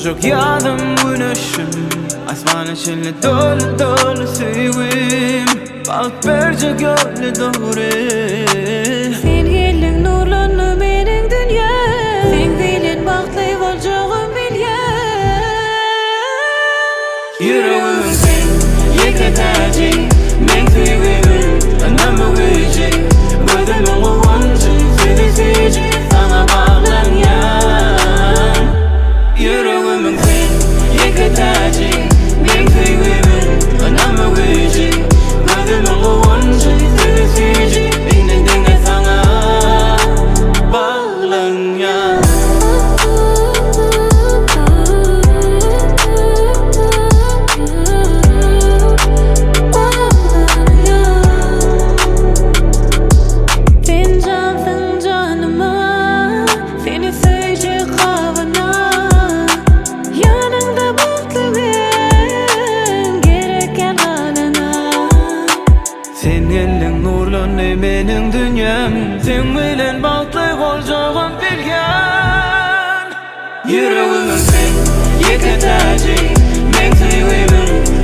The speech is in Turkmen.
Bolmajak ýazym güneşim Asmana çenli doly doly söýgim Bagt berjek ýoly dogry Sen geldiň nurlandy meniň dünýäm Seň bilen bagtly boljagym bilýän. Ýüregimiň sen ýeke täji Meň söýgimiň ynamy güýji Gözümiň guwanjy sözi süýji Saňa baglanýan Ýüregimiň sen ýeke täji Meň söýgimiň ynamy güýji Gözümiň guwanjy sözi süýji Indi diňe saňa baglanýan. Sen jansyň janyma, seni söýjek gabyna. Ýanyňda bagtly men, gerekýän galana. Sen geldiň nurlandy meniň dünýäm Seň bilen bagtly boljagym bilýän Ýüregimiň sen ýeke täji Meň söýgimiň.